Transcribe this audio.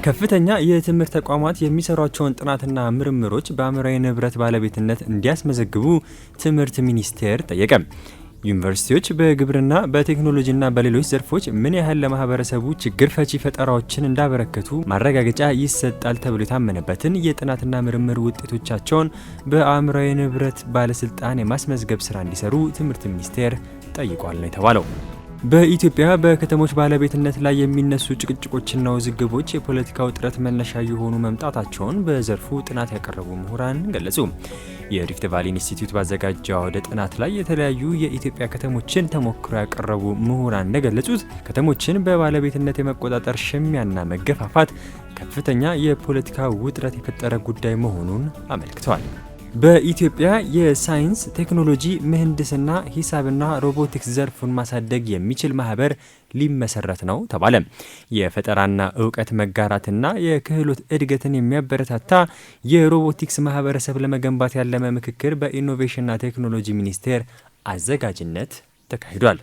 ከፍተኛ የትምህርት ተቋማት የሚሰሯቸውን ጥናትና ምርምሮች በአእምሯዊ ንብረት ባለቤትነት እንዲያስመዘግቡ ትምህርት ሚኒስቴር ጠየቀ። ዩኒቨርሲቲዎች በግብርና፣ በቴክኖሎጂና በሌሎች ዘርፎች ምን ያህል ለማህበረሰቡ ችግር ፈቺ ፈጠራዎችን እንዳበረከቱ ማረጋገጫ ይሰጣል ተብሎ የታመነበትን የጥናትና ምርምር ውጤቶቻቸውን በአእምሯዊ ንብረት ባለስልጣን የማስመዝገብ ስራ እንዲሰሩ ትምህርት ሚኒስቴር ጠይቋል ነው የተባለው። በኢትዮጵያ በከተሞች ባለቤትነት ላይ የሚነሱ ጭቅጭቆችና ውዝግቦች የፖለቲካ ውጥረት መነሻ የሆኑ መምጣታቸውን በዘርፉ ጥናት ያቀረቡ ምሁራን ገለጹ። የሪፍት ቫሊ ኢንስቲትዩት ባዘጋጀው አውደ ጥናት ላይ የተለያዩ የኢትዮጵያ ከተሞችን ተሞክሮ ያቀረቡ ምሁራን እንደገለጹት ከተሞችን በባለቤትነት የመቆጣጠር ሽሚያና መገፋፋት ከፍተኛ የፖለቲካ ውጥረት የፈጠረ ጉዳይ መሆኑን አመልክተዋል። በኢትዮጵያ የሳይንስ፣ ቴክኖሎጂ፣ ምህንድስና፣ ሂሳብና ሮቦቲክስ ዘርፉን ማሳደግ የሚችል ማህበር ሊመሰረት ነው ተባለ። የፈጠራና እውቀት መጋራትና የክህሎት እድገትን የሚያበረታታ የሮቦቲክስ ማህበረሰብ ለመገንባት ያለመ ምክክር በኢኖቬሽንና ቴክኖሎጂ ሚኒስቴር አዘጋጅነት ተካሂዷል።